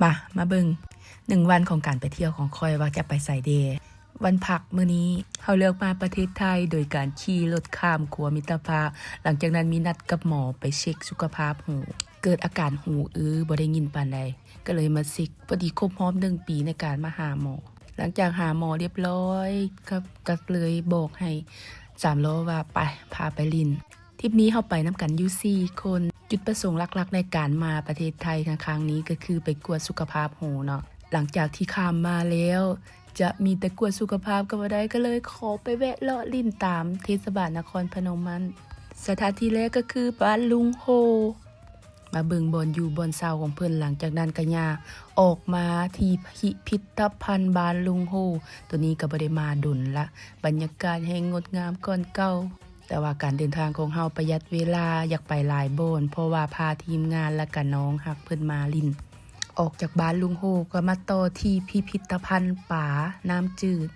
ມາ ມາເບິ່ງໜຶ່ງວັນຂອງການໄປທ່ຽວຂອງຂ້ອຍວ່າຈະໄປໃສແດ່. ວັນພັກມື້ນີ້ ເຮົາເລືອກມາປະເທດໄທໂດຍການຂີ່ລົດຂ້າມຂົວມິດຕະພາບ. ຫຼັງຈາກນັ້ນມີນັດກັບໝໍໄປເຊັກສຸຂະພາບຫູ. ເກີດອາການຫູອື້ ບໍ່ໄດ້ຍິນປານໃດ ກໍເລີຍມາເຊັກ. ພໍດີຄົບຮອບໜຶ່ງປີໃນການມາຫາໝໍ. ຫຼັງຈາກຫາໝໍຮຽບຮ້ອຍ ກໍ ກໍເລີຍບອກໃຫ້ສາມລໍ້ວ່າ ໄປ ພາໄປຫຼິ້ນ. ທຣິບນີ້ເຮົາໄປນຳກັນຢູ່ສີ່ຄົນ. ຈຸດປະສົງຫຼັກໆໃນການມາປະເທດໄທໃນຄັ້ງນີ້ ກໍຄືໄປກວດສຸຂະພາບຫູເນາະ. ຫຼັງຈາກທີ່ຂ້າມມາແລ້ວ ຈະມີແຕ່ກວດສຸຂະພາບກໍບໍ່ໄດ້ ກໍເລີຍຂໍໄປແວະເລາະຫຼິ້ນຕາມເທດສະບານນະຄອນພະນົມຫັ້ນ. ສະຖານທີ່ແລກກໍຄືບ້ານລຸງໂຮ. ມາເບິ່ງບ່ອນຢູ່ບ່ອນເຊົາຂອງເພິ່ນ. ຫຼັງຈາກນັ້ນກໍຍ່າງອອກມາທີ່ພິພິທະພັນບ້ານລຸງໂຮ. ໂຕນີ້ກໍບໍ່ໄດ້ມາດົນລະ. ບັນຍາກາດແຮ່ງງົດງາມກ່ອນເກົ່າ. ແຕ່ວ່າການເດີນທາງຂອງເຮົາປະຢັດເວລາ, ຢາກໄປຫຼາຍບ່ອນ ເພາະວ່າພາທີມງານ ແລະກະນ້ອງຮັກເພິ່ນມາຫຼິ້ນ. ອອກຈາກບ້ານລຸງໂຮກໍມາຕໍ່ທີ່ພິພິທະພັນປານ້ຳຈືດ.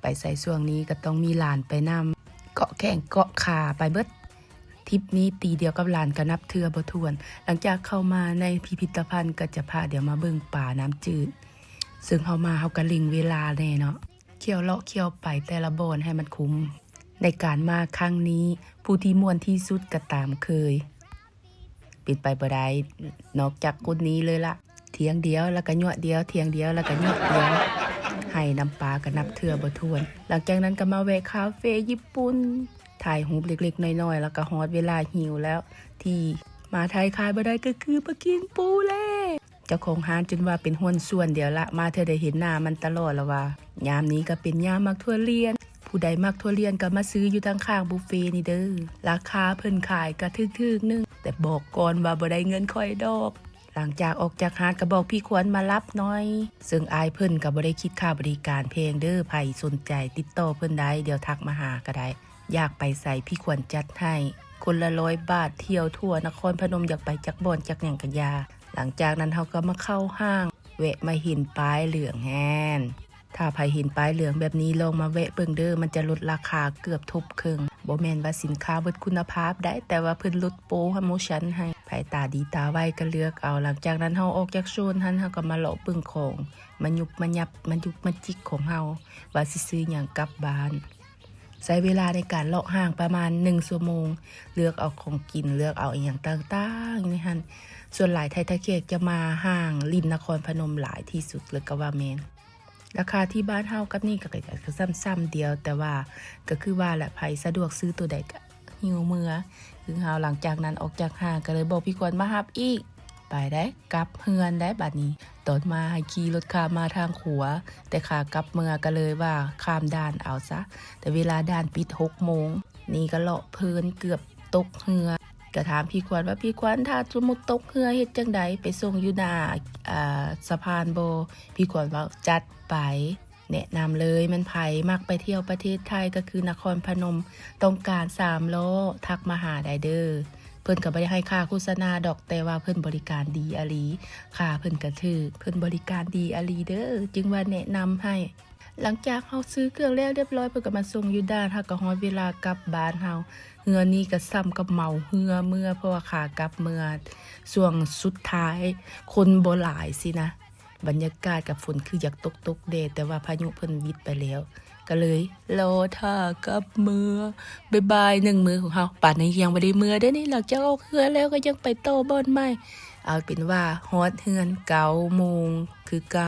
ໄປໃສຊ່ວງນີ້ກໍຕ້ອງມີຫຼານໄປນຳ, ເກາະແຂ້ງເກາະຂາໄປເບິດ. ທຣິບນີ້ຕີດຽວກັບຫຼານກໍນັບເທື່ອບໍ່ຖ້ວນ. ຫຼັງຈາກເຂົ້າມາໃນພິພິທະພັນກໍຈະພາດຽວມາເບິ່ງປານ້ຳຈືດ, ເຊິ່ງເຮົາມາເຮົາກໍເລັ່ງເວລາແດ່ເນາະ. ທ່ຽວເລາະທ່ຽວໄປແຕ່ລະບ່ອນໃຫ້ມັນຄຸ້ມ. ໃນການມາຄັ້ງນີ້ ຜູ້ທີ່ມ່ວນທີ່ສຸດກໍຕາມເຄີຍ ເປັນໄປບໍ່ໄດ້ນອກຈາກຄົນນີ້ເລີຍລະ. ທ່ຽງດຽວແລ້ວກໍຍວດດຽວ, ທ່ຽງດຽວແລ້ວກໍຍວດດຽວ, ໄຮ່ນ້ຳປາກໍນັບເທື່ອບໍ່ຖ້ວນ. ຫຼັງຈາກນັ້ນກໍມາແວະຄາເຟຍີ່ປຸ່ນ, ຖ່າຍຮູບເລັກໆນ້ອຍໆ ແລ້ວກໍຮອດເວລາຫິວແລ້ວ. ທີ່ມາໄທຂາດບໍ່ໄດ້ກໍຄືປາກິນປູແຫຼະ. ເຈົ້າຂອງຮ້ານຈົນວ່າເປັນຫຸ້ນສ່ວນດຽວລະ, ມາເທື່ອໃດເຫັນໜ້າມັນຕະຫຼອດລະວ່າ. ຍາມນີ້ກໍເປັນຍາມໝາກຖົ່ວລຽນ, ຜູ້ໃດມັກຖົ່ວລຽນກໍມາຊື້ຢູ່ທາງຂ້າງບຸບເຟນີ້ເດີ. ລາຄາເພິ່ນຂາຍກໍຖືກໆໜຶ່ງ, ແຕ່ບອກກ່ອນວ່າບໍ່ໄດ້ເງິນຂ້ອຍດອກ. ຫຼັງຈາກອອກຈາກຮ້ານກໍບອກພີ່ຂວັນມາຮັບໜ້ອຍ, ເຊິ່ງອ້າຍເພິ່ນກໍບໍ່ໄດ້ຄິດຄ່າບໍລິການແພງເດີ. ໃຜສົນໃຈຕິດຕໍ່ເພິ່ນໄດ້, ດຽວທັກມາຫາກໍໄດ້. ຢາກໄປໃສພີ່ຂວັນຈັດໃຫ້, ຄົນລະຮ້ອຍບາດ, ທ່ຽວທົ່ວນະຄອນພະນົມ, ຢາກໄປຈັກບ່ອນຈັກຫຍັງກໍຢ່າ. ຫຼັງຈາກນັ້ນເຮົາກໍມາເຂົ້າຫ້າງ, ແວະມາເຫັນປ້າຍເຫຼືອງຫັ້ນ. ຖ້າໃຜເຫັນປ້າຍເຫຼືອງແບບນີ້ ລອງມາແວະເບິ່ງເດີ, ມັນຈະລົດລາຄາເກືອບທົບເຄິ່ງ. ບໍ່ແມ່ນວ່າສິນຄ້າເບິດຄຸນນະພາບໃດ, ແຕ່ວ່າເພິ່ນລົດໂປຣໂມຊັນໃຫ້. ໃຜຕາດີຕາໄວກໍເລືອກເອົາ. ຫຼັງຈາກນັ້ນເຮົາອອກຈາກໂຊນຫັ້ນ, ເຮົາກໍມາເລາະເບິ່ງຂອງ, ມາຍຸກມາຍັບ, ມາຈຸກມາຈິກຂອງເຮົາ, ວ່າຊິຊື້ຫຍັງກັບບ້ານ. ໃຊ້ເວລາໃນການເລາະຫ້າງປະມານໜຶ່ງຊົ່ວໂມງ, ເລືອກເອົາຂອງກິນ, ເລືອກເອົາອີ່ຫຍັງຕ່າງໆຢູ່ໃນຫັ້ນ. ສ່ວນຫຼາຍໄທ ໄທແຂກຈະມາຫ້າງຫຼິ້ນນະຄອນພະນົມຫຼາຍທີ່ສຸດເລີຍກໍວ່າແມ່ນ. ລາຄາທີ່ບ້ານເຮົາກັບນີ້ກໍ ກໍ ກໍສ່ຳໆດຽວ, ແຕ່ວ່າກໍຄືວ່າແຫຼະ, ໃຜສະດວກຊື້ໂຕໃດກໍຫິ້ວເມືອ ຄືເຮົາ. ຫຼັງຈາກນັ້ນອອກຈາກຫ້າງກໍເລີຍບອກພີ່ຂວັນມາຮັບອີກ. ໄປໄດ້ ກັບເຮືອນໄດ້ບາດນີ້. ຕອນມາໃຫ້ຂີ່ລົດຂ້າມມາທາງຂວາ, ແຕ່ຂາກັບເມືອກໍເລີຍວ່າຂ້າມດ່ານເອົາຊະ, ແຕ່ເວລາດ່ານປິດຫົກໂມງ. ນີ້ກໍເລາະເພີນເກືອບຕົກເຮືອ, ກໍຖາມພີ່ຂວັນວ່າ ພີ່ຂວັນ ຖ້າສົມມຸດຕົກເຮືອເຮັດຈັ່ງໃດ ໄປສົ່ງຢູ່ໜ້າ ອ່າ ສະພານບໍ່? ພີ່ຂວັນເວົ້າ ຈັດໄປ. ແນະນຳເລີຍ, ແມ່ນໃຜມັກໄປທ່ຽວປະເທດໄທ ກໍຄືນະຄອນພະນົມ, ຕ້ອງການສາມລໍ້ ທັກມາຫາໄດ້ເດີ. ເພິ່ນກໍບໍ່ໄດ້ໃຫ້ຄ່າໂຄສະນາດອກ, ແຕ່ວ່າເພິ່ນບໍລິການດີອີ່ຫຼີ, ຄ່າເພິ່ນກໍຖືກ, ເພິ່ນບໍລິການດີອີ່ຫຼີເດີ, ຈຶ່ງວ່າແນະນຳໃຫ້. ຫຼັງຈາກເຮົາຊື້ເຄື່ອງແລ້ວຮຽບຮ້ອຍ, ເພິ່ນກໍມາສົ່ງຢູ່ດ່ານ, ເຮົາກໍຮອດເວລາກັບບ້ານເຮົາ. ເຮືອນີ້ກໍສ່ຳກັບເໝົາເຮືອເມືອ, ເພາະວ່າຂາກັບເມືອຊ່ວງສຸດທ້າຍ, ຄົນບໍ່ຫຼາຍຊີ້ນະ. ບັນຍາກາດກັບຝົນຄືຢາກຕົກໆແດ່, ແຕ່ວ່າພາຍຸເພິ່ນວິດໄປແລ້ວ, ກໍເລີຍລໍຖ້າກັບເມືອ. ບາຍບາຍ ໜຶ່ງມື້ຂອງເຮົາ. ປານນີ້ຍັງບໍ່ໄດ້ເມືອເດ້ນີ້, ຫຼັງຈາກອອກເຮືອແລ້ວກໍຍັງໄປຕໍ່ບ່ອນໃໝ່. ເອົາເປັນວ່າຮອດເຮືອນເກົ້າໂມງຄືເກົ່າ.